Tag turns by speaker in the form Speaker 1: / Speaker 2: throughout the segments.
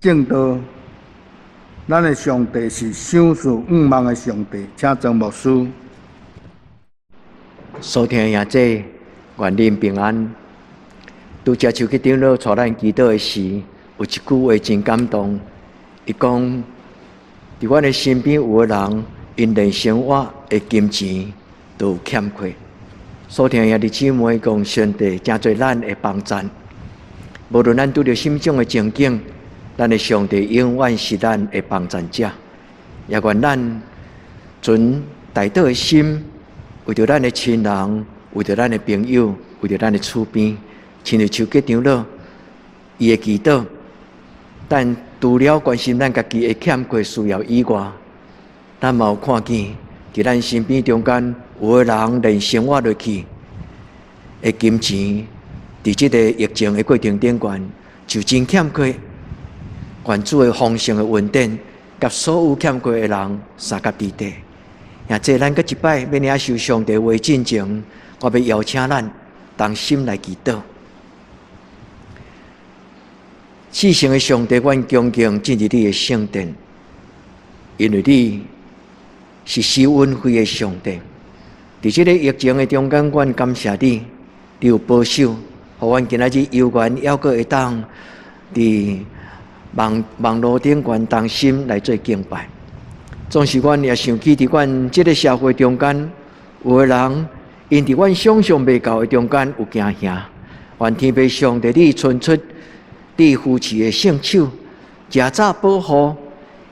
Speaker 1: 證道，咱的上帝是賞賜向望的上帝，請曾牧師。
Speaker 2: 所聽的兄姊，願恁平安。拄才手機長老帶咱祈禱的時，有一句話真感動。伊講：佇阮的身邊有个人，𪜶連生活的金錢都有欠缺。所聽的兄弟姊妹講，上帝誠做咱的幫贊。無論咱拄著啥物種的情景，咱的上帝永遠是咱的幫贊者。也願咱存代禱的心，為著咱的親人，為著咱的朋友，為著咱的厝邊，親像手機長老伊的祈禱。但除了關心咱家己的欠缺需要以外，咱嘛有看見，佇咱身邊中間有个人連生活落去的金錢，佇這个疫情的過程頂懸就真欠缺。願主的豐盛的恩典，佮所有欠缺的人相佮佇底。若這咱閣一擺欲領受上帝話進前，我欲邀請咱同心來祈禱。至聖的上帝，阮恭敬進入你的聖殿，因為你是施恩惠的上帝。佇這个疫情的中間，阮感謝你，你有保守，予阮今仔日有緣猶閣會當佇網路頂懸同心來做敬拜。總是阮也想起佇阮這个社會中間，有个人𪜶佇阮想象袂到的中間有驚嚇，願天父上帝你伸出你扶持的聖手，誠早保護，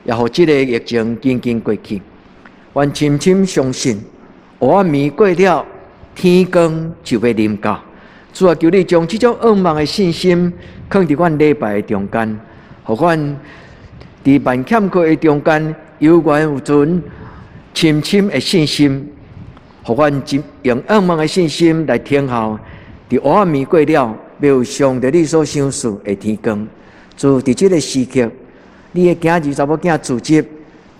Speaker 2: 也予這个疫情緊緊過去。阮深深相信，黑暗暝過了，天光就欲臨到。主啊，求你將這種向望的信心，囥佇阮禮拜的中間，予阮佇萬欠缺的中間，猶原有存深深的信心，予阮用向望的信心來等候，佇黑暗暝過了，欲有上帝你所賞賜的天光。主，佇這个時刻，你的囝兒查某囝聚集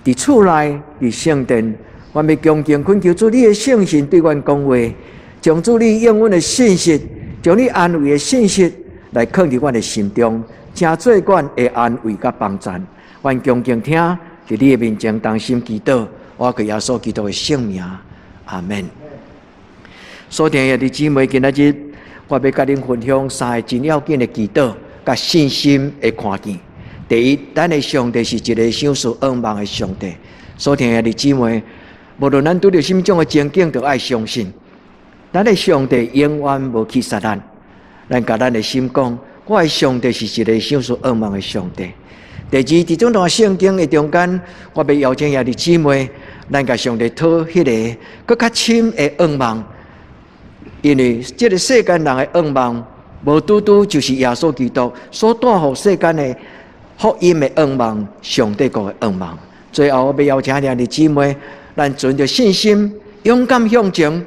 Speaker 2: 佇厝內，佇聖殿，阮欲恭敬懇求主你的聖神對阮講話，將主你應允的信息，將你安慰的信息來囥佇阮的心中，成做阮的安慰佮幫贊。阮恭敬聽，佇你的面前同心祈禱，我靠耶穌基督的聖名，阿門。所聽的兄弟姊妹，今仔日我欲佮恁分享三个真要緊的祈禱，佮信心的看見。第一，咱的上帝是一个賞賜向望的上帝。所聽的兄弟姊妹，無論咱拄著啥物種的情境，都愛相信，咱的上帝永遠無棄殺咱。咱共咱的心講，我的上帝是一个賞賜向望的上帝。第二，佇整段聖經的中間，我欲邀請兄弟姊妹，咱共上帝討彼个閣較深的向望。因為這个世間人的向望，無拄拄就是耶穌基督所帶予世間的福音的向望，上帝國的向望。最後，我欲邀請兄弟姊妹，咱存著信心，勇敢向前，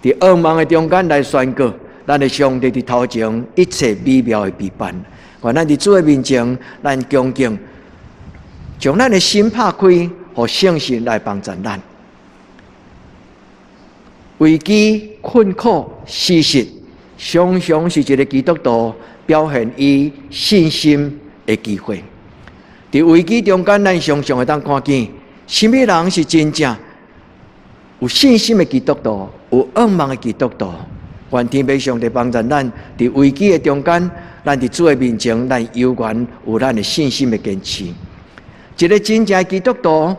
Speaker 2: 佇向望的中間來宣告，咱的上帝佇頭前一切美妙的備辦。願咱佇主的面前，咱恭敬，將咱的心拍開，予聖神來幫助咱。危機、困苦、事實，常常是一个基督徒表現伊信心的機會。佇危機中間，咱常常會當看見，啥物人是真正有信心的基督徒，有向望的基督徒。願天父上帝幫助咱，佇危機的中間，咱佇主的面前，咱猶原有咱的信心的堅持。一个真正的基督徒，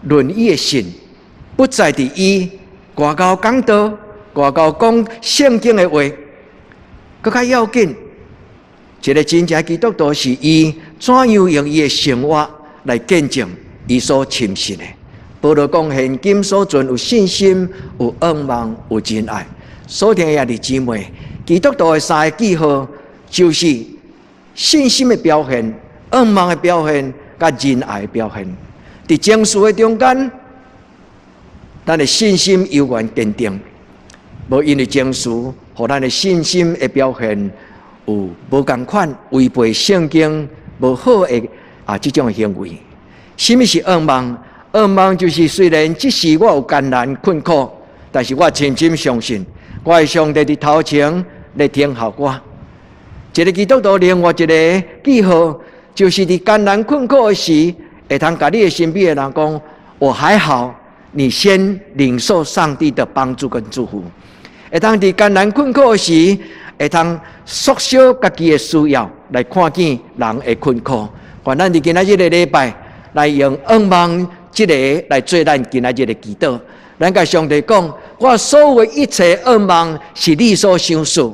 Speaker 2: 論伊的信，不在佇伊偌𠢕講道，偌𠢕講聖經的話，閣較要緊。一个真正的基督徒是伊怎樣用伊的生活來見證伊所深信的。保羅講，現今所存有信心、有向望、有仁愛。所聽的兄弟姊妹，基督徒的三个記號就是信心的表現、向望的表現、佮仁愛的表現。佇情緒的中間，咱的信心猶原堅定，無因為情緒，予咱的信心的表現有無仝款違背聖經無好的啊這種行為。啥物是向望？向望就是雖然這時我有艱難困苦，但是我深深相信，我的上帝佇頭前咧聽候我。一个基督徒另外一个記號，就是佇艱難困苦的時，會通共你的身邊的人講：我還好，你先領受上帝的幫助跟祝福。會通佇艱難困苦的時，會通縮小家己的需要，來看見人的困苦。願咱佇今仔日的禮拜，來用仰望這个來做咱今仔日的祈禱。咱共上帝講：我所有的一切仰望是你所賞賜。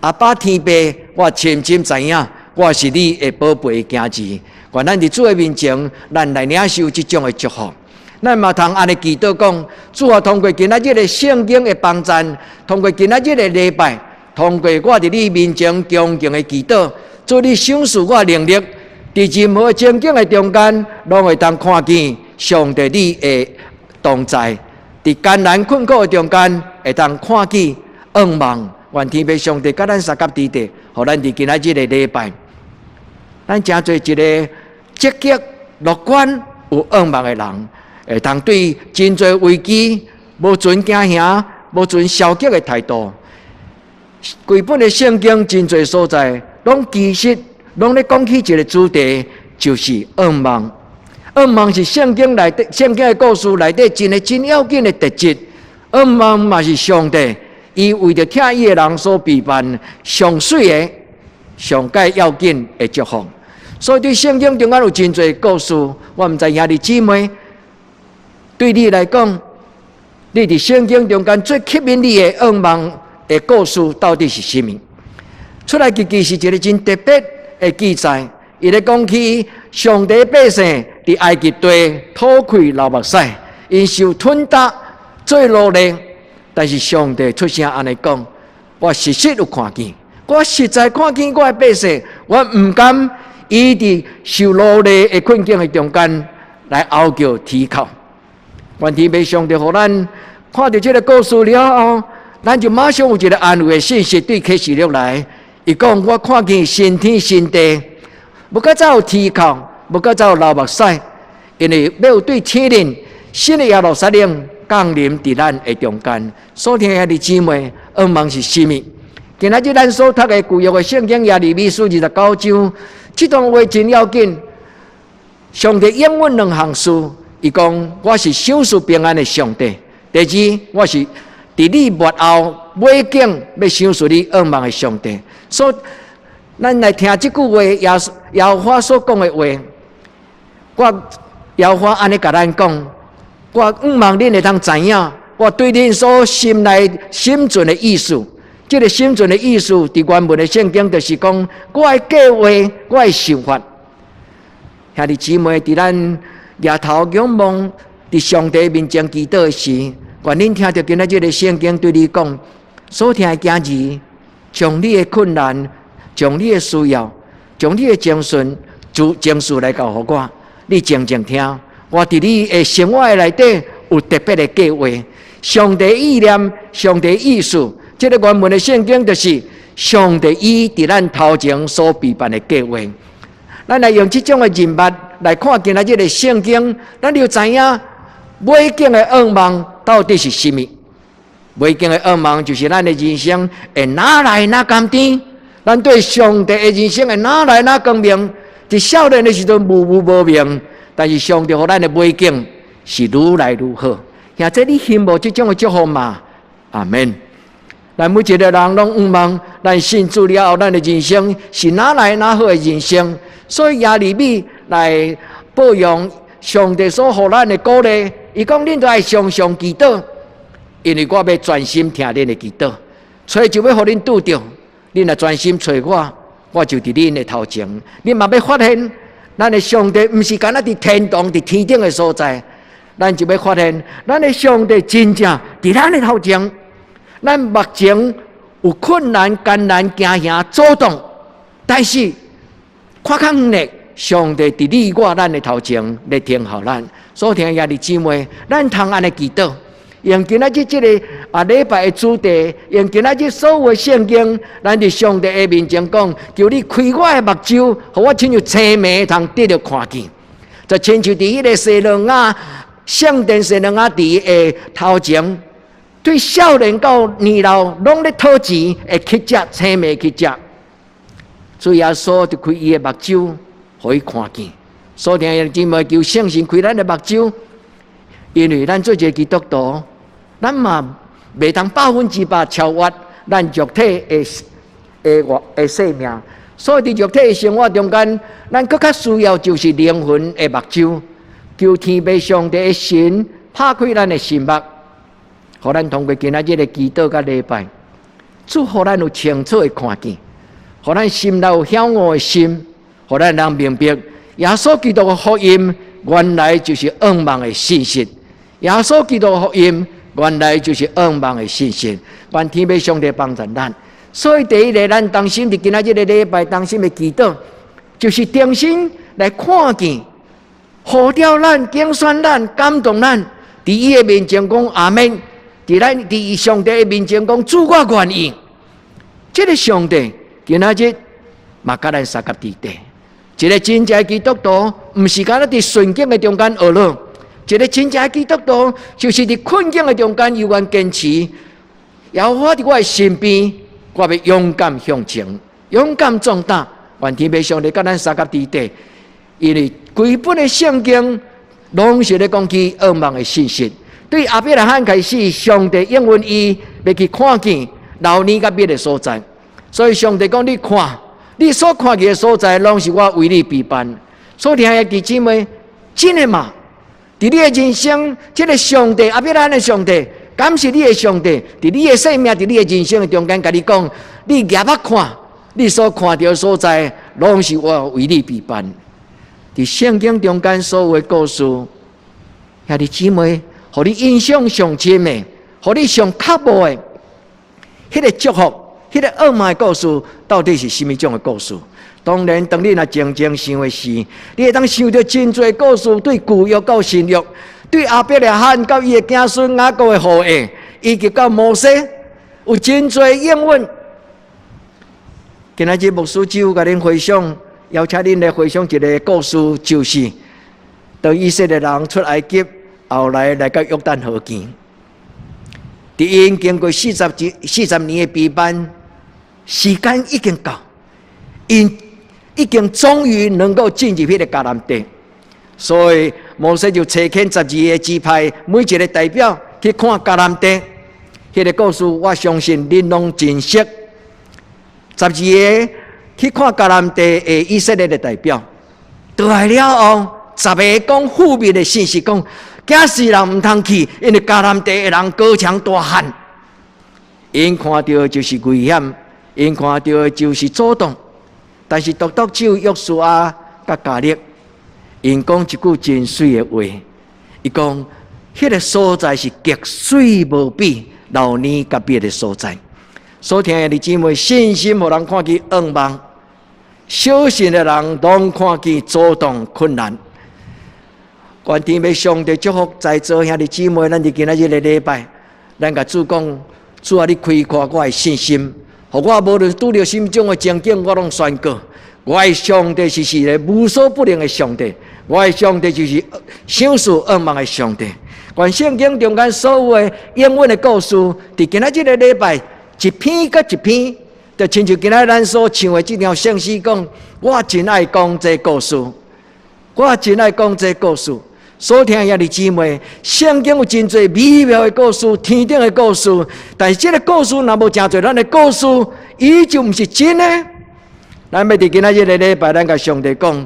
Speaker 2: 阿爸天父，我深深知影，我是你的寶貝囝兒。願咱佇主的面前，咱來領受這種的祝福。咱嘛通按呢祈禱講：主啊，通過今仔日的聖經的幫贊，通過今仔日的禮拜，通過我佇你面前恭敬的祈禱，主你賞賜我能力，佇任何情景的中間，攏會當看見上帝你的同在。佇艱難困苦的中間，會當看見仰望。願天父上帝佮咱相佮佇佇，予咱佇今仔日的禮拜，咱成做一个積極、樂觀、有仰望的人，會當對真濟危機無存驚嚇、無存消極的態度。規本的聖經真濟所在，攏其實攏咧講起一个主題，就是仰望。仰望是聖經內底、聖經的故事內底真个真要緊的特質。仰望嘛是上帝，伊為著疼伊的人所備辦上媠的、上蓋要緊的祝福。所以對聖經中間有真濟故事，我毋知兄弟姊妹對你來講，你佇聖經中間最吸引你的仰望的故事到底是啥物？出埃及記是一个真特別的記載，伊咧講起上帝百姓佇埃及地討氣流目屎，𪜶受吞打做奴隸，但是上帝出聲按呢講：我實實有看見，我實在看見我的百姓，我毋甘伊佇受奴隸的困境的中間來哀叫啼哭。願天父上帝予咱看著這个故事了後，咱就馬上有一个安慰的信息對啟示錄來。伊講：我看見新天新地，無閣再有啼哭，無閣再有流目屎，因為欲有對天靈新的耶路撒冷降臨佇咱的中間。所聽的兄弟姊妹，仰望是啥物？今仔日咱所讀的舊約的聖經耶利米書29章，這段話真要緊。上帝應允兩項事，伊講：我是賞賜平安的上帝。第二，我是佇你末後尾景欲賞賜你仰望的上帝。所以，咱來聽這句話，耶和華所講的話，我耶和華按呢共咱講，我仰望恁會當知影，我對恁所心內心存的意思。這个心存的意思，佇原文的聖經就是講，我的計劃，我的想法。兄弟姊妹，佇咱舉頭仰望，佇上帝面前祈禱時，願恁聽著今仔日的聖經對你講，所疼的囝兒，將你的困難，將你的需要，將你的情緒、情緒來交予我，你靜靜聽。我佇你的生活的內底有特別的計劃，上帝意念、上帝意思，這个原文的聖經就是上帝伊佇咱頭前所備辦的計劃。咱來用這種的認識來看今仔日的聖經，咱就知影尾景的仰望到底是啥物。尾景的仰望就是咱的人生會愈來愈甘甜，咱對上帝的人生會愈來愈光明。佇少年的時陣霧霧無明，但是上帝予咱的尾景是愈來愈好。兄弟，你羨慕這種的祝福嗎？阿門。咱每一个人攏向望，咱信主了後，咱的人生是愈來愈好的人生。所以耶利米來報用上帝所予咱的鼓勵，伊講恁著愛常常祈禱，因為我欲專心聽恁的祈禱，揣就欲予恁拄著，恁若專心揣我，我就佇恁的頭前。恁嘛欲發現，咱的上帝毋是干焦佇天堂、佇天頂的所在，咱就欲發現，咱的上帝真正佇咱的頭前。咱目前有困難、艱難、驚嚇、阻擋，但是看較遠的，上帝佇你我咱的頭前咧聽候咱。所疼的兄弟姊妹，咱通按呢祈禱，用今仔日這个禮拜的主題，用今仔日所有的聖經，咱佇上帝的面前講，求你開我的目睭，予我親像青盲通得著看見，就親像佇彼个西羅亞聖殿西羅亞池的頭前，對少年到年老，攏咧討錢，會乞食，青盲乞食。主耶穌就開伊的目睭，予伊看見。所聽的姊妹，求聖神開咱的目睭，因為咱做一个基督徒，咱嘛袂當100%超越咱肉體的活的生命。所以佇肉體的生活中間，咱閣較需要就是靈魂的目睭，求天父上帝的神拍開咱的心目，予咱通過今仔日的祈禱佮禮拜，主予咱有清楚的看見，予咱心內有曉悟的心，予咱人明白耶穌基督的福音原來就是向望的信息。耶穌基督的福音原來就是向望的信息。願天父上帝幫助咱。所以第一个，咱同心佇今仔這个禮拜同心的祈禱，就是重新來看見，呼召咱、揀選咱、感動咱，佇伊的面前講阿們，佇咱佇上帝的面前講主，我願意。這個上帝今仔日嘛佮咱相佮佇底。一个真正的基督徒，毋是干焦佇順境的中間學落，一个真正的基督徒，就是佇困境的中間猶原堅持。耶和華佇我的身邊，我欲勇敢向前，勇敢壯膽。願天父上帝佮咱相佮佇底，因為規本的聖經攏是咧講起向望的信息。對亞伯拉罕開始，上帝應允伊欲去看見流奶佮蜜的所在，所以上帝講：你看，你所看見的所在，攏是我為你備辦。所以，兄弟姊妹，真的嗎？佇你的人生，這个上帝，亞伯拉罕的上帝，敢是你的上帝？佇你的生命，佇你的人生的中間，共你講，你舉目看，你所看著的所在，攏是我為你備辦。佇聖經中間所有的故事，兄弟姊妹，予你印象上深的，予你上觸目的，彼个祝福，彼个向望的故事，到底是啥物種的故事？當然，當你若靜靜想的時，你會當想著真濟故事，對舊約到新約，對亞伯拉罕到伊的子孫雅各的後裔，以及到摩西，有真濟應允。今仔日牧師只有共恁分享，邀請恁來回想一个故事，就是當以色列人出埃及，後來來到約旦河邊，佇𪜶經過40年的避難，時間已經到，𪜶已經終於能夠進入彼个迦南地，所以摩西就差遣12个支派，每一个代表去看迦南地。彼个故事，我相信恁攏真熟。十二个去看迦南地的以色列的代表，倒來了後，十个講負面的信息，講驚死人毋通去，因為迦南地的人高強大漢，𪜶看著就是危險，𪜶看著就是阻擋。但是獨獨只有約書亞佮迦勒，𪜶講一句真媠的話，伊講彼个所在是極媠無比、流奶佮蜜的所在。所聽的弟姊妹，信心予人看見向望，小信的人攏看見阻擋困難。願天父上帝祝福在座兄弟姊妹，咱佇今仔日的禮拜，咱共主講：主啊，你開闊我的信心，予我無論拄著啥物種的情景，我攏宣告：我的上帝是一个無所不能的上帝，我的上帝就是賞賜向望的上帝。願聖經中間所有的應允的故事，佇今仔這个禮拜，一篇閣一篇，就親像今仔咱所唱的這條聖詩講，我真愛講這故事，我真愛講這故事。所聽兄弟姊妹，聖經有真濟美妙的故事，天頂的故事，但是這个故事若無成做咱的故事，伊就毋是真的。咱欲佇今仔這个禮拜，咱共上帝講，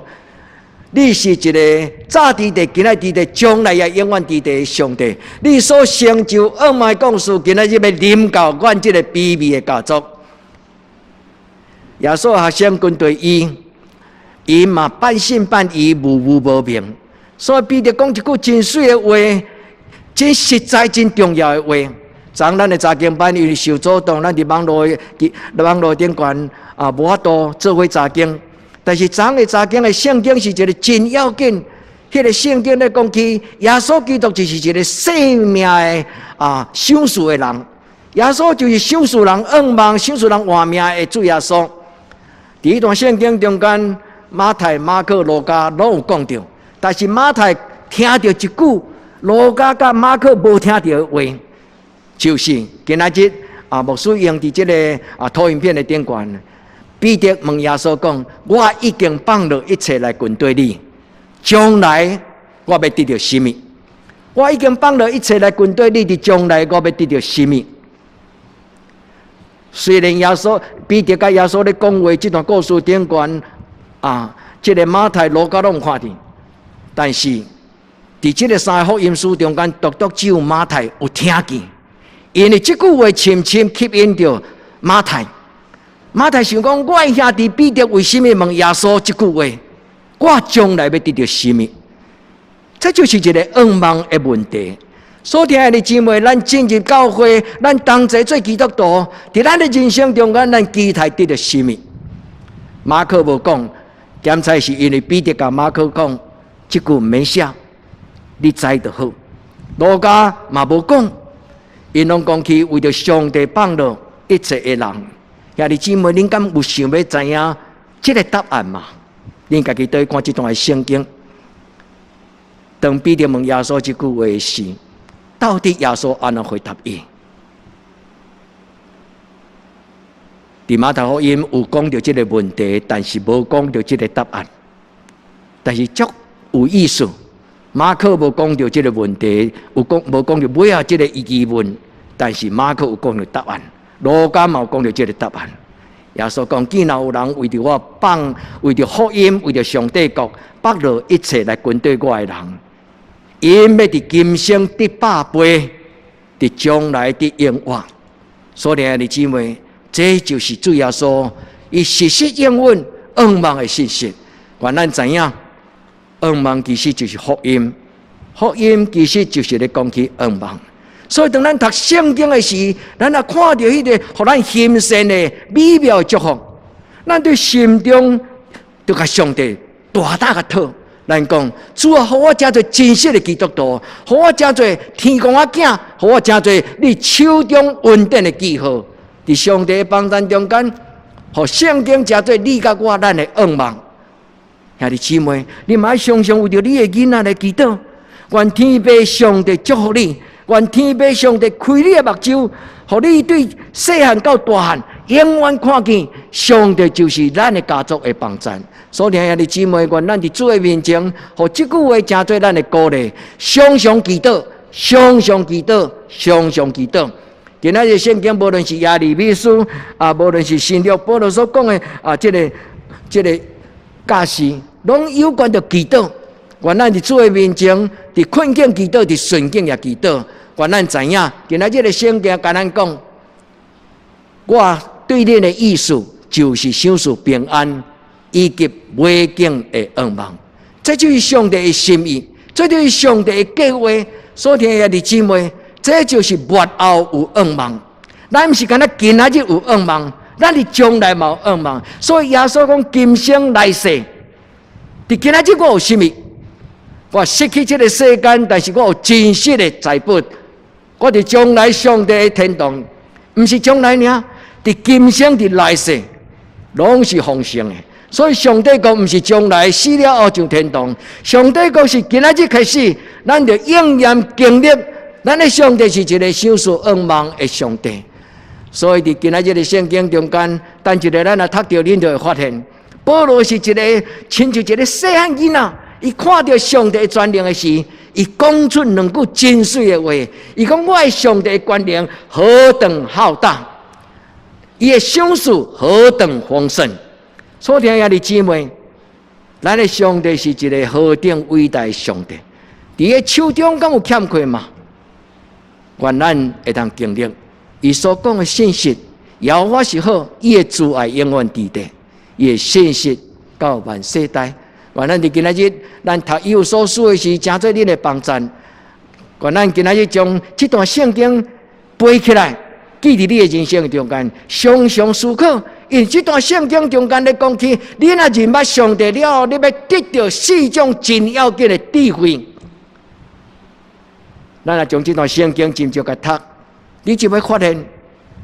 Speaker 2: 你是一个早佇地、今仔佇地、將來也永遠佇地的上帝。你所成就向望的故事，今仔日欲臨到阮這个卑微的家族。耶穌學生跟隨伊，伊嘛半信半疑，模糊無明。所以彼得講一句真媠的話，真實在、真重要的話。昨昏咱的查經班因為受阻擋，咱佇網路頂懸啊，無法度做伙查經。但是昨昏的查經的聖經是一个真要緊，彼个聖經咧講起耶穌基督就是一个生命的啊賞賜的人，耶穌就是賞賜人向望、賞賜人活命的主耶穌。佇彼段聖經中間，馬太、馬可、路加攏有講著，但是馬太聽著一句，路加佮馬可無聽著的話，就是今仔日啊，牧師用佇這个啊投影片的頂懸。彼得問耶穌講：我已經放落一切來跟綴你，將來我欲得著啥物？我已經放落一切來跟綴你，佇將來我欲得著啥物？雖然耶穌彼得佮耶穌咧講話，這段故事頂懸啊，這个馬太、路加攏有看見，但是佇這个三个福音書中間，獨獨只有馬太有聽見，因為這句話深深吸引著馬太。馬太想講，我的兄弟彼得為啥物問耶穌這句話？我將來欲得著啥物？這就是一个向望的問題。所聽的姊妹，咱進入教會，咱同齊做基督徒，佇咱的人生中間，咱期待得著啥物？馬可無講，檢查是因為彼得共馬可講，這句毋免寫，你知就好。路加嘛無講，𪜶攏講去為著上帝放落一切的人。兄弟姊妹，恁敢有想欲知影這个答案嗎？恁家己綴看這段的聖經，當彼得問耶穌這句話時，到底耶穌按怎回答伊？佇馬太福音有講著這个問題，但是無講著這个答案。但是足有意思，馬可無講著這个問題，有講無講著尾仔這个疑問，但是馬可有講著答案，路加嘛有講著這个答案。耶穌講：既然有人為著我放，為著福音，為著上帝國，放落一切來跟綴我的人，𪜶欲佇今生得百倍，佇將來得永活。所以兄弟姊妹，這就是主耶穌伊實實應允向望的信息。願咱知影，向望其實就是福音，福音其實就是咧講起向望。所以當咱讀聖經的時，咱若看著彼个予咱欣羨的美妙的祝福，咱對心中就共上帝大膽共討。咱講，主啊，予我成做真實的基督徒，予我成做天公仔囝，予我成做你手中恩典的記號。佇上帝的幫贊中間，予聖經成做你佮我咱的向望。兄弟姊妹，你嘛愛常常為著你的囡仔來祈禱，願天父上帝祝福你，願天父上帝開你的目睭，予你對細漢到大漢，永遠看見上帝就是咱的家族的幫贊。所以兄弟姊妹，願咱佇主的面前，予這句話成做咱的鼓勵，常常祈禱，常常祈禱，常常祈禱。今仔日聖經，無論是耶利米書啊，無論是新約保羅所講的啊，這个教示，攏有關著祈禱。願咱佇主的面前，佇困境祈禱，佇順境也祈禱。願咱知影，今仔日的聖經共咱講，我對恁的意思就是賞賜平安以及美景的向望。這就是上帝的心意，這就是上帝的計劃。所聽的兄弟姊妹，這就是末後有向望。咱毋是干焦今仔日有向望，咱佇將來嘛有向望。所以耶穌講今生來世，佇今仔日我有啥物？我失去這个世間，但是我有真實的財寶。我佇將來上帝的天堂，毋是將來爾，佇今生佇來世，攏是豐盛的。所以上帝國毋是將來死了後上天堂，上帝國是今仔日開始，咱就應驗經歷。咱的上帝是一个賞賜向望的上帝。所以佇今仔日的聖經中間，等一下咱若讀著，恁就會發現，保羅是一个親像一个細漢囡仔，伊看著上帝的權能的時，伊講出兩句真媠的話。伊講我的上帝的權能何等浩大，伊的賞賜何等豐盛。所聽兄弟姊妹，咱的上帝是一个何等偉大的上帝，佇伊手中敢有欠缺嗎？願咱會當經歷伊所講的信實，耶和華是好，伊的慈愛永遠佇咧，伊的信實到萬世代。願咱佇今仔日，咱讀以弗所書的時，成做恁的幫贊。願咱今仔日將這段聖經背起來，記佇你的人生中間，常常思考。因為這段聖經中間咧講起，你若認捌上帝了後，你欲得著四種真要緊的智慧。咱若將這段聖經斟酌共讀，你就會發現，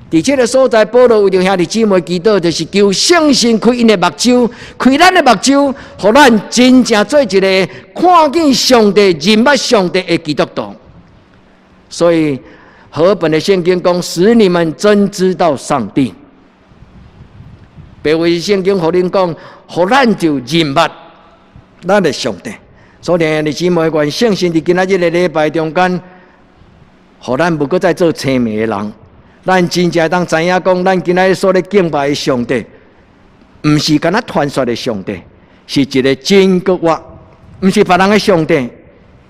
Speaker 2: 佇這个所在，保羅為著兄弟姊妹祈禱，就是求聖神開𪜶的目睭，開咱的目睭，予咱真正做一个看見上帝、認捌上帝的基督徒。所以，和本的聖經講，使你們真知道上帝。白話聖經予恁講，予咱就認捌咱的上帝。所以兄弟姊妹，願聖神佇今仔日的禮拜中間，予咱無閣再做青盲的人。咱真正當知影講，咱今仔日所咧敬拜的上帝，毋是干焦傳說的上帝，是一个真閣活，毋是別人的上帝，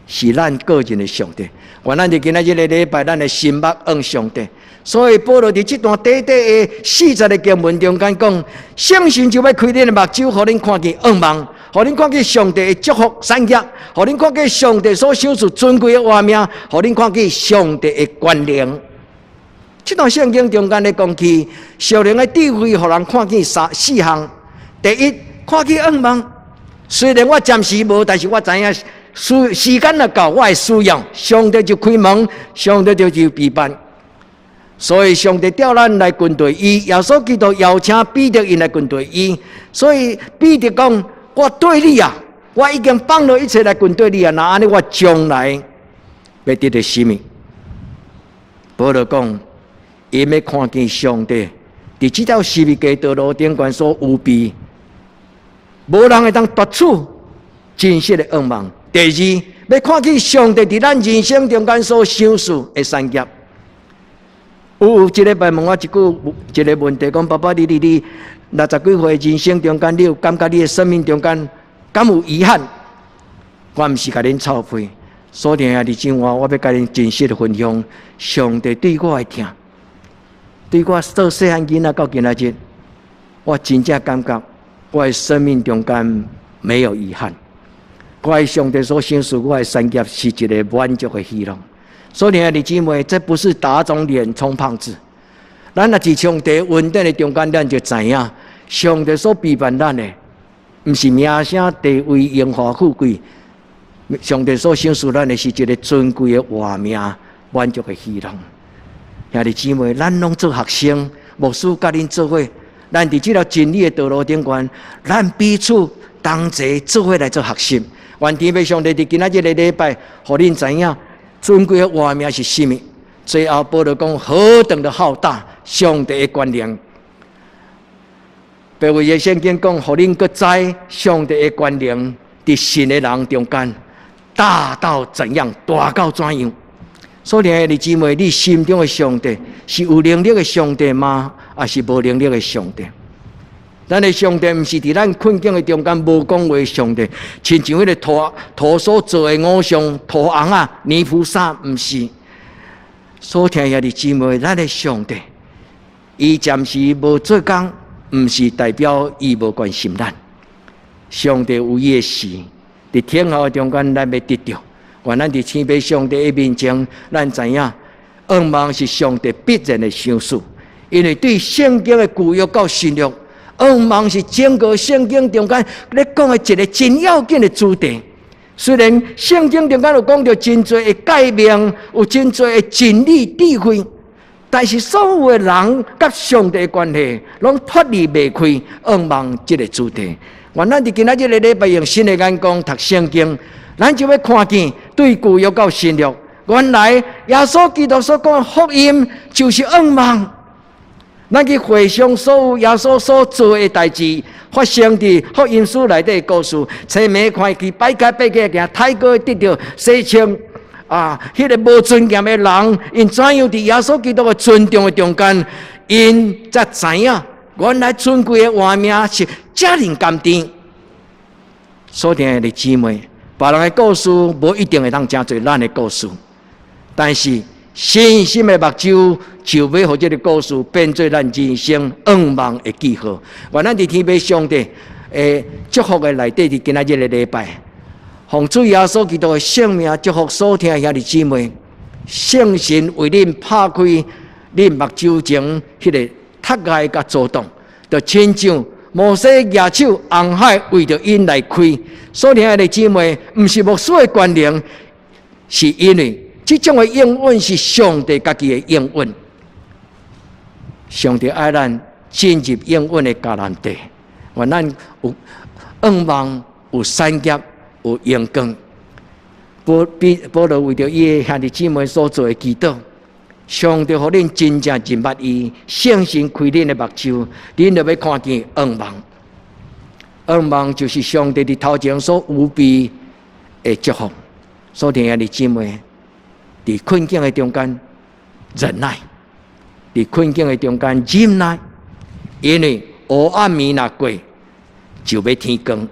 Speaker 2: 是咱個人的上帝。願咱佇今仔日的禮拜，咱的心目向上帝。所以保羅佇這段短短的四節的經文中間講，聖神就欲開恁的目睭，予恁看見向望，予恁看見上帝的祝福產業，予恁看見上帝所賞賜尊貴的活命，予恁看見上帝的權能。這段聖經中間咧講起，屬靈的智慧，予人看見三四項。第一，看見向望。雖然我暫時無，但是我知影，時時間若到，我會需要上帝就開門，上帝就備辦。所以上帝調咱來跟隨伊，耶穌基督邀請彼得𪜶來跟隨伊。所以彼得講：我對你啊，我已經放落一切來跟隨你啊，若按呢，我將來欲得著啥物？保羅講，伊欲看見上帝佇這條十字架道路頂懸所預備，無人會當奪取真實的向望。第二，欲看見上帝佇咱人生中間所賞賜的產業。有一禮拜問我一句一个問題，講爸爸，你佇你六十幾歲人生中間，你有感覺你的生命中間敢有遺憾？我毋是共恁臭屁，所以兄弟姊妹，我欲共恁真實的分享，上帝對我的疼。對我做細漢囡仔到今仔日，我真正感覺我的生命中間沒有遺憾。我的上帝所賞賜我的產業是一个滿足的喜樂。所以兄弟姊妹，這不是打腫臉充胖子。咱若佇上帝恩典的中間，咱就知影上帝所備辦咱的，毋是名聲地位、榮華富貴。上帝所賞賜咱的是一个尊貴的活命、滿足的喜樂。兄弟姊妹，咱攏做學生，牧師佮恁做伙，咱佇這條真理的道路頂懸，咱彼此同齊做伙來做學習。願天父上帝佇今仔日个禮拜，予恁知影尊貴的活命是啥物。最後保羅講何等的浩大，上帝的權能。白話的聖經講，予恁閣知上帝的權能，佇信的人中間大到怎樣，大到怎樣。所以兄弟姊妹，你心中的上帝是有能力的上帝嗎？抑是無能力的上帝？咱的上帝毋是佇咱困境的中間無講話的上帝，親像彼个土土所做的偶像土尪仔、泥菩薩，毋是。所聽兄弟姊妹，咱的上帝，伊暫時無做工，毋是代表伊無關心咱。上帝有伊的時，佇天候中間，咱欲得著。願咱佇天父上帝的面前，咱知影，向望是上帝必然的賞賜。因為對聖經的舊約到新約，向望是整個聖經中間咧講的一个真要緊的主題。雖然聖經中間有講著真濟的誡命，有真濟的真理智慧，但是所有的人佮上帝的關係，攏脫離袂開向望這个主題。願咱佇今仔日个禮拜用新的眼光讀聖經，咱就欲看見對舊約到新約，原來耶穌基督所講的福音就是向望。咱去回想所有耶穌所做的代誌，發生佇福音書內底的故事，青盲看見，擺開爬起來行，太過得著洗清啊！彼个無尊嚴的人，𪜶怎樣佇耶穌基督的尊重的中間，𪜶才知影原來尊貴的活命是遮爾甘甜。所聽的姊妹，別人的故事無一定會當成做咱的故事，但是信心的目睭就欲予這个故事變做咱人生向望的記號。願咱佇天父上帝的祝福的內底，佇今仔日个禮拜，奉主耶穌基督的聖名祝福所聽兄弟姊妹，聖神為恁拍開恁目睭前彼个窒礙佮阻擋，就親像摩西舉手，紅海為著𪜶來開。所聽的姊妹，毋是牧師的權能，是因為這種的應允是上帝家己的應允。上帝愛咱進入應允的迦南地，願咱有向望，有產業，有榮光。保羅為著伊的兄弟姊妹所做的祈禱，上帝予恁真正認捌伊，聖神開恁的目睭，恁就欲看見願望。願望就是上帝佇頭前所預備的祝福。所以兄弟姊妹，佇困境的中間忍耐，佇困境的中間忍耐，因為黑暗暝若過，就欲天光；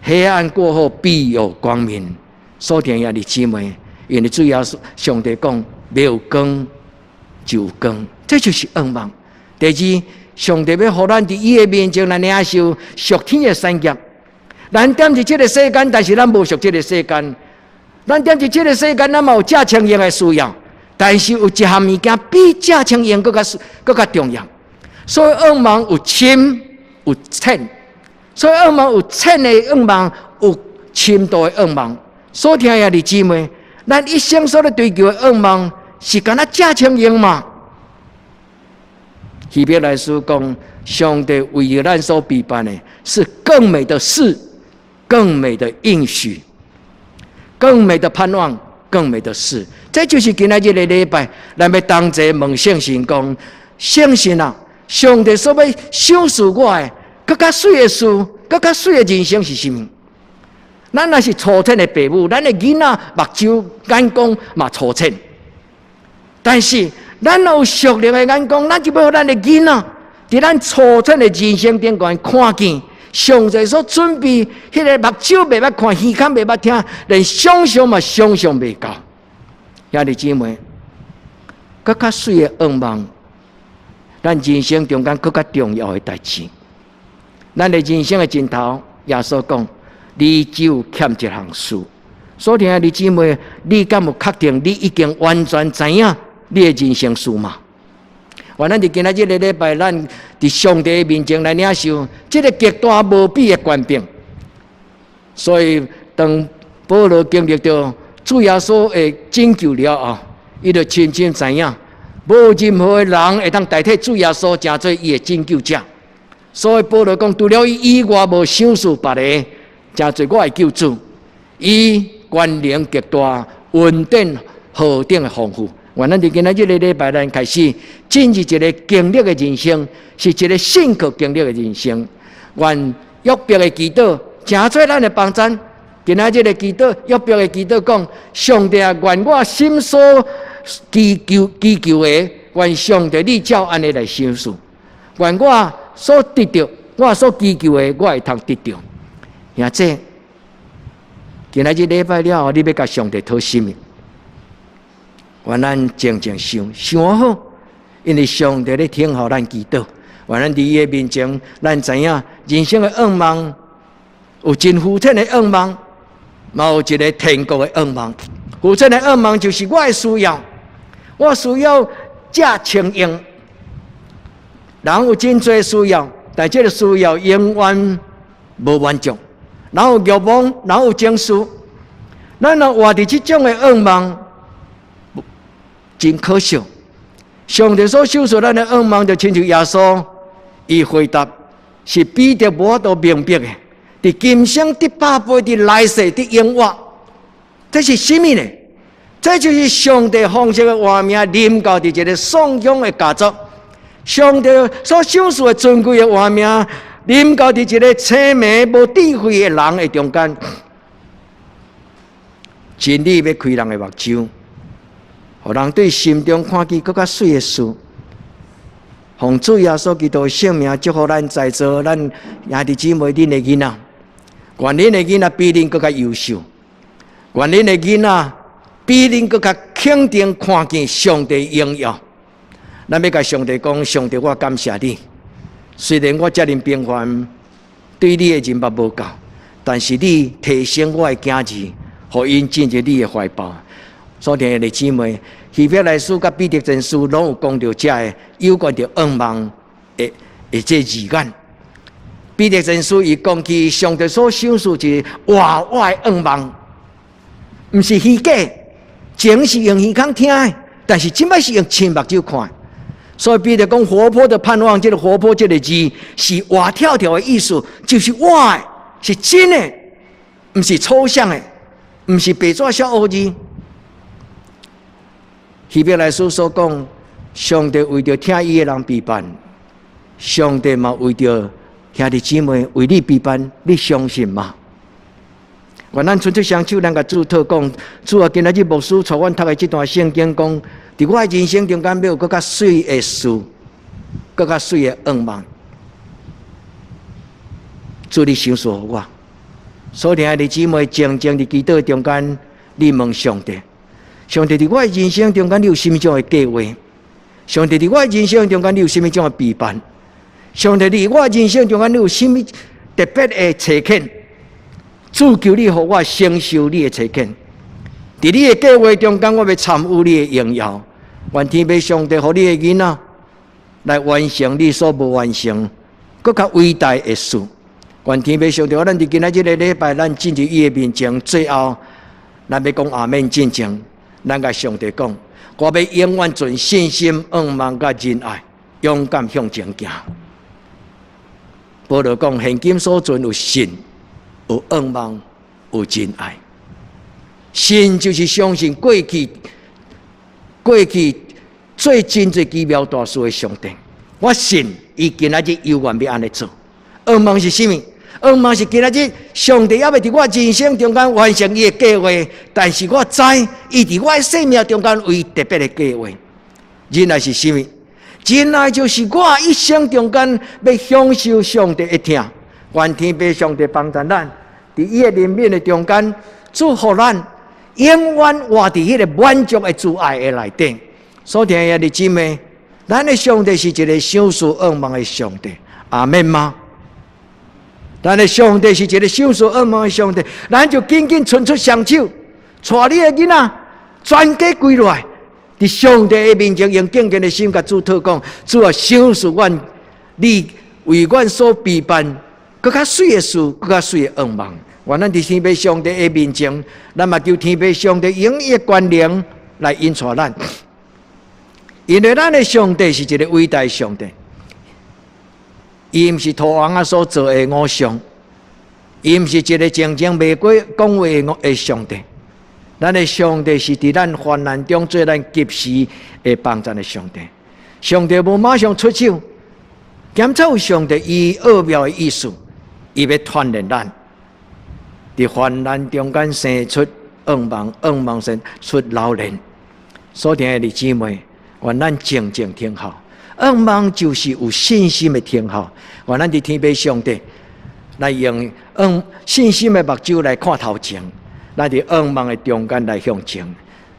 Speaker 2: 黑暗過後必有光明。所以兄弟姊妹，因為主耶穌上帝講，沒有光就有光，這就是願望。第二，上帝欲予咱佇伊的面前來領受屬天的產業。咱踮佇這个世間，但是咱無屬這个世間。咱踮佇這个世間，咱嘛有食穿用的需要，但是有一項物件比食穿用閣較重要。所以願望有深有淺，所以願望有淺的願望，有深度的願望。所以兄弟姊妹，咱一生所咧追求的願望，是干焦食穿用嗎？希伯來書講，上帝為咱所備辦的是更美的事，更美的應許，更美的盼望，更美的事。這就是今仔日的禮拜，咱欲同齊問聖神講：聖神啊，上帝所欲賞賜我的，閣較媠的事，閣較媠的人生是啥物？咱若是粗淺的爸母，咱的囡仔目睭眼光嘛粗淺，但是咱若有屬靈的眼光，咱就欲予咱的囡仔，佇咱粗淺的人生頂懸看見上帝所準備彼个目睭袂捌看，耳孔袂捌聽，連想象嘛想象袂到。兄弟姊妹，閣較媠的願望，咱人生中間閣較重要的代誌。咱的人生的盡頭，耶穌講：你只有欠一項事。所以兄弟姊妹，你敢有確定你已經完全知影你的人生事嗎？原來佇今仔這个禮拜，咱佇上帝面前來領受這个極大無比的權柄。所以，當保羅經歷著主耶穌的拯救了後，伊就深深知影，無任何的人會當代替主耶穌成做伊的拯救者。所以保羅講，除了伊以外，無賞賜別个，成做我的救主。伊權能極大，恩典何等的豐富。願咱佇今仔這个禮拜，咱開始進入一个經歷的人生，是一个信靠經歷的人生。願約伯的祈禱，成做咱的幫贊。今仔這个祈禱，約伯的祈禱講：上帝啊，願我心所祈求祈求的，願上帝你照按呢來賞賜。願我所得著，我所祈求的，我會通得著。兄弟，今仔日禮拜了後，你欲共上帝討啥物？願咱靜靜想想好，因為上帝咧聽候咱祈禱。願咱佇伊的面前，咱知影人生的願望有真膚淺的願望，嘛有一个天國的願望。膚淺的願望就是我的需要，我需要食穿用。人有真濟需要，但這个需要永遠無滿足。人有欲望，人有情緒，咱若活佇這種的願望，真可惜。上帝所賞賜咱的願望，就親像耶穌，伊回答是彼得無法度明白的。佇今生得百倍，佇來世得永活，這是啥物呢？這就是上帝豐盛的活命臨到佇一个喪養的家族。上帝所賞賜的尊貴的活命臨到佇一个青盲無智慧的人的中間。真理欲開人的目睭，予人對心中看見閣較媠的事。奉主耶穌基督的聖名祝福咱在座咱兄弟姊妹恁的囡仔，願恁的囡仔比恁閣較優秀，願恁的囡仔比恁閣較肯定看見上帝榮耀。咱欲共上帝講，上帝，我感謝你。雖然我遮爾平凡，對你的認捌無夠，但是你提升我的囝兒，予𪜶進入你的懷抱。所聽的姊妹，希伯來書佮彼得前書攏有講著這个有關著願望的這字眼。彼得前書伊講起上帝所賞賜一個活活的願望，毋是虛假，前是用耳孔聽的，但是這擺是用親目睭看。所以彼得講活潑的盼望，這个活潑這个字是活跳跳的意思，就是活的，是真的，毋是抽象的，毋是白紙寫烏字。希伯來書所講，上帝為著疼伊的人備辦，上帝嘛為著兄弟姊妹為你備辦，你相信嗎？願咱伸出雙手，咱共主禱講，主啊，今仔日牧師帶阮讀的這段聖經講，佇我的人生中間欲有閣較媠的事，閣較媠的願望。主你賞賜予我，所以兄弟姊妹靜靜佇祈禱中間，你問上帝，上帝佇我的人生中間，你有啥物種的計劃？上帝佇我的人生中間，你有啥物種的備辦？上帝佇我的人生中間，你有啥物特別的差遣？主求你予我承受你的差遣，佇你的計劃中間，我欲參與你的榮耀。願天父上帝予你的囡仔來完成你所無完成、閣較偉大的事。願天父上帝，咱佇今仔這个禮拜，咱進入伊的面前，最後，咱欲講阿們進前，咱共上帝講，我欲永遠存信心、仰望佮仁愛，勇敢向前行。保羅講，現今所存有信，有仰望，有仁愛。信就是相信過去，過去做真濟奇妙大事的上帝。我信伊今仔日猶原欲按呢做。仰望是啥物？仰望是今仔日上帝猶未佇我人生中間完成伊的計劃，但是我知伊佇我的生命中間有伊特別的計劃。仁愛是啥物？仁愛就是我一生中間欲享受上帝的疼。願天父上帝幫助咱，佇伊的憐憫的中間，祝福咱永遠活佇彼个滿足的慈愛的內底。所聽的兄弟姊妹，咱的上帝是一个賞賜願望的上帝，阿們嗎？咱的上帝是一个賞賜願望的上帝，咱就緊緊伸出雙手，帶你的囡仔全家跪落來，佇上帝的面前用敬虔的心共主禱講：主啊，賞賜阮，你為阮所備辦閣較媠的事，閣較媠的願望。願咱佇天父上帝的面前，咱嘛求天父上帝用伊的權能來引帶咱，因為咱的上帝是一个偉大的上帝。伊毋是土甕仔所做的偶像，伊毋是一个靜靜袂過講話的上帝。咱的上帝是佇咱患難中做咱及時會幫助的上帝。上帝無馬上出手，檢測上帝伊奧妙的意思，伊欲鍛鍊咱，佇患難中間生出仰望，仰望生出老練。所聽的弟姊妹，願咱靜靜聽候。仰望就是有信心的聽候，願咱佇天父上帝來用仰信心的目睭來看頭前，咱佇仰望的中間來向前。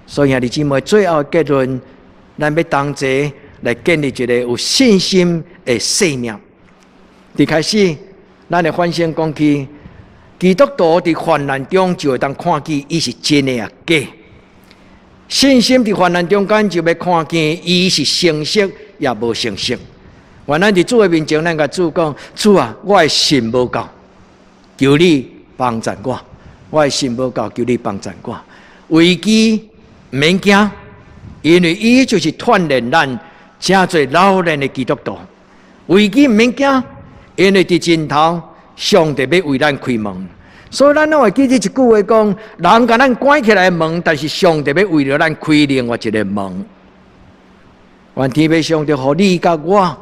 Speaker 2: 所以兄弟姊妹，最後結論，咱欲同齊來建立一个有信心的生命。佇開始，咱的反省講起，基督徒佇患難中就會當看見伊是真的抑假。信心佇患難中間就欲看見伊是誠實抑無誠實。願咱佇主的面前，咱共主講：主啊，我的信無夠，求你幫助我。我的信無夠，求你幫助我。危機毋免驚，因為伊就是鍛鍊咱成做老練的基督徒。危機毋免驚，因為佇盡頭，上帝欲為咱開門。所以咱攏會記得一句話講：人共咱關起來的門，但是上帝欲為著咱開另外一个門。願天父上帝予你佮我，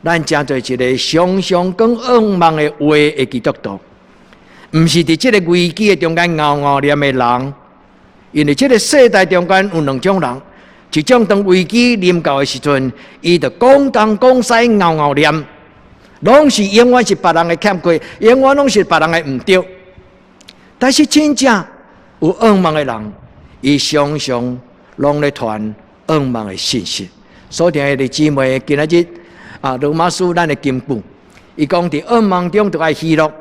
Speaker 2: 咱成做一个常常講仰望的話的基督徒，毋是佇這个危機的中間𠢕𠢕念的人。因為這个世代中間有兩種人，一種當危機臨到的時陣，伊就講東講西𠢕𠢕念，攏是永遠是別人的欠缺，永遠攏是別人的毋對。但是真正有仰望的人，伊常常攏咧傳仰望的信息。所聽的姊妹，今仔日啊，羅馬書咱的金句，伊講佇仰望中就愛喜樂。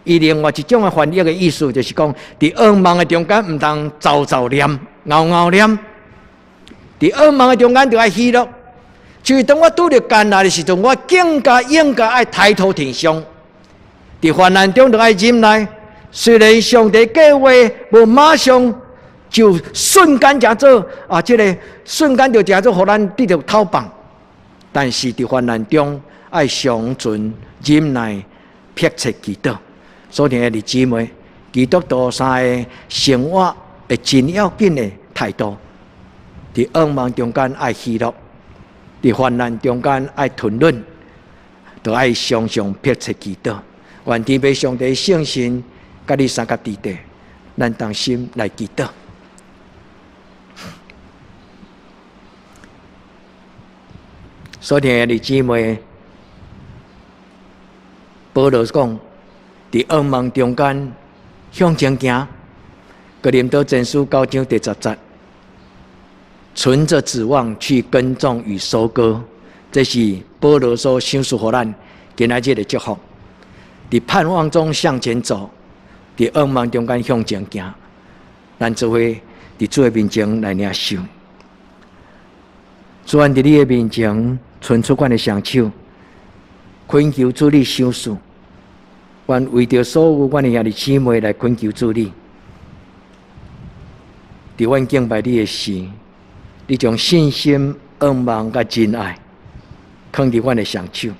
Speaker 2: 伊另外一種的翻譯的意思，就是講佇仰望的中間毋通皺皺念、𠢕𠢕念。佇仰望的中間就愛喜樂。就是當我拄著艱難的時陣，我更加應該愛抬頭挺胸。佇患難中就愛忍耐。雖然上帝計劃無馬上就瞬間成做啊，這个瞬間就成做予咱得著透放，但是佇患難中愛常存忍耐，迫切祈禱。所以兄弟姊妹，基督徒三个生活的真要緊的態度，佇噩夢中間愛喜樂，佇患難中間愛吞忍，都愛常常迫切祈禱。願天父上帝聖神佮你相佮佇底，咱同心來祈禱。所聽的姊妹，保羅講，佇噩夢中間向前行，哥林多前書9章第10節，存著指望去耕種與收割，這是保羅所賞賜予咱今仔日的祝福。佇盼望中向前走，佇噩夢中間向前行，咱做伙佇主的面前來領受。主，阮佇你的面前伸出阮的雙手，懇求主你賞賜。阮為著所有阮的兄弟姊妹來懇求主你，佇阮敬拜你的時，你將信心、仰望佮真愛，囥佇阮的雙手，予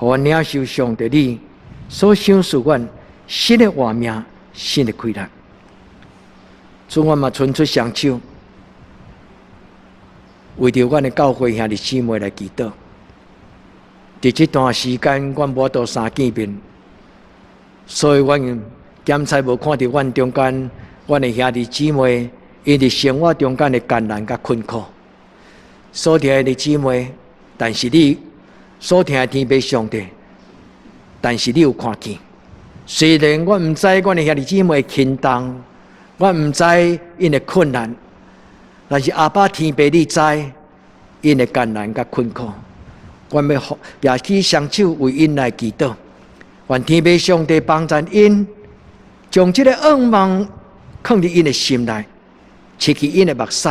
Speaker 2: 阮領受上帝你所賞賜阮新的活命、新的氣力。主，阮嘛伸出雙手，為著阮的教會兄弟姊妹來祈禱。佇這段時間，阮無法度相見面，所以阮檢查無看著阮中間阮的兄弟姊妹，𪜶佇生活中間的艱難佮困苦。所疼的姊妹，但是你所疼的天父上帝，但是你有看見。雖然我毋知阮的兄弟姊妹輕重，我毋知𪜶的困難，但是阿爸天父你知𪜶的艱難佮困苦。阮欲舉起雙手為𪜶來祈禱，願天父上帝幫助𪜶，將這个願望囥佇𪜶的心內，拭去𪜶的目屎，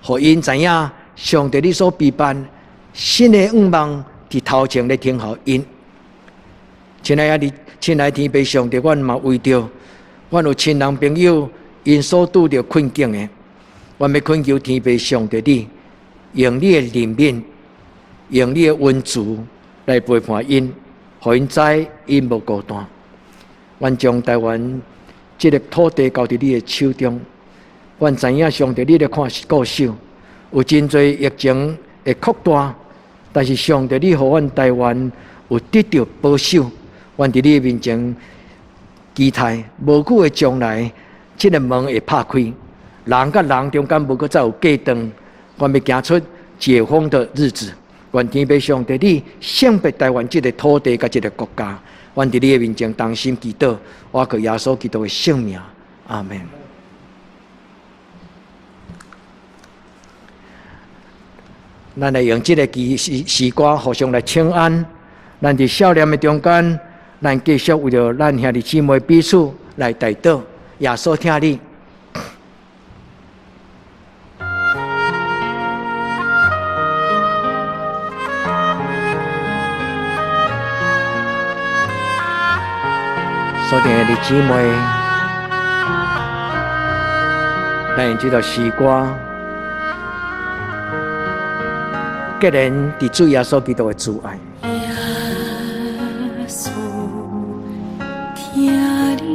Speaker 2: 予𪜶知影上帝你所備辦新的願望佇頭前咧等候𪜶。親愛的，親愛天父上帝，阮嘛為著阮有親人朋友𪜶所拄著困境的，阮欲懇求天父上帝你用你的憐憫，用你的恩慈來陪伴𪜶，予𪜶知𪜶無孤單。阮將台灣這个土地交佇你的手中，阮知影上帝你咧看顧守，有真濟疫情會擴大，但是上帝你予阮台灣有得著保守。阮佇你的面前期待，無久的將來，這个門會拍開，人佮人中間無閣再有隔斷，阮欲行出解封的日子。願天父上帝你聖別台灣這个土地佮這个國家，阮佇你的面前同心祈禱，我靠耶穌基督的聖名，阿們。咱來用這个詩詩歌互相來請安。咱佇少年的中間，咱繼續為著咱兄弟姊妹彼此來代禱。耶穌疼你。所疼的姊妹，咱用這首詩歌，結連佇主耶穌基督的慈愛。
Speaker 3: 耶穌疼你，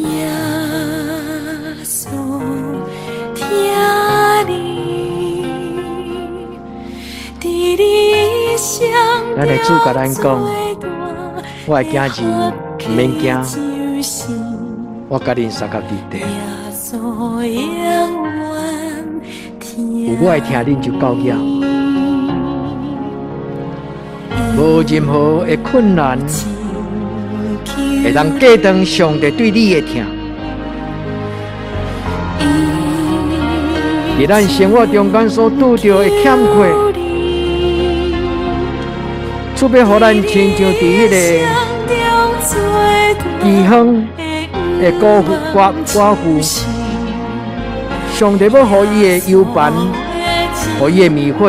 Speaker 3: 耶穌疼你，佇你傷
Speaker 2: 咱的主共咱講，我的囝兒毋免驚，我佮恁相佮佇底。有我的疼恁就夠了，無任何的困難會當隔斷上帝對你的疼。佇咱生活中間所拄著的欠缺，主欲予咱親像佇彼个饑荒的寡婦，寡寡婦，上帝欲予伊的油盤，予伊的麵粉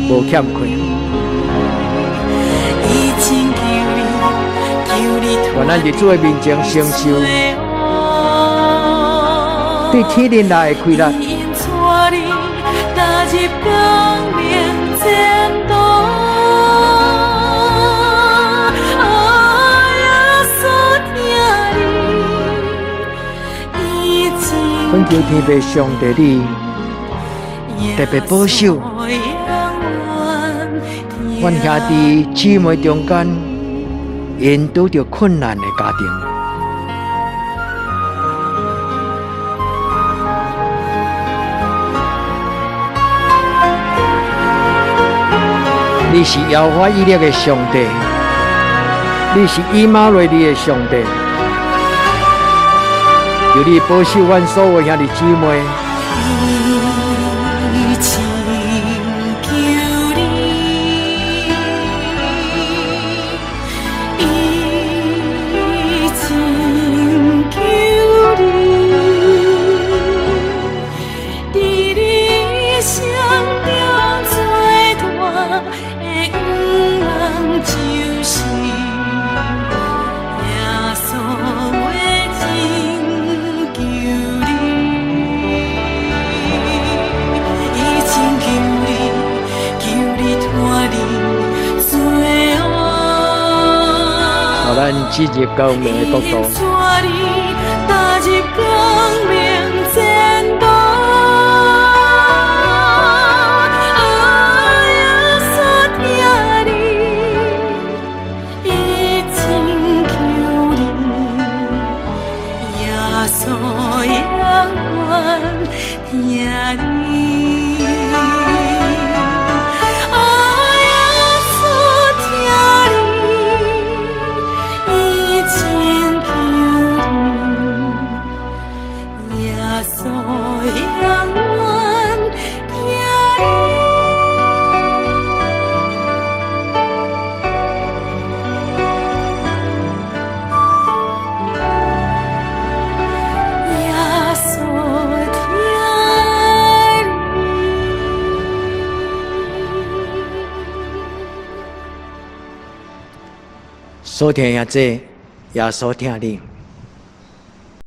Speaker 2: 無欠缺。願咱佇主的面前承受對天靈來的氣力。恳求天父上帝你特別保守阮兄弟姊妹中間，𪜶拄著困難的家庭。你是耶和華以勒的上帝，你是以馬內利的上帝，求你保守阮所有兄弟姊妹。
Speaker 3: 伊拯救你，伊拯救你，佇你一生中最大的願望就是耶穌的拯救你，伊拯救你，救你脫離罪惡。
Speaker 2: 予咱進入光明的國度。
Speaker 3: 帶你踏入光明前途。啊，耶穌疼你，伊拯救你，耶穌永遠疼你。啊，耶穌疼你，伊拯救你，耶穌永遠疼你。耶穌疼你。
Speaker 2: 所疼兄弟，耶穌疼你。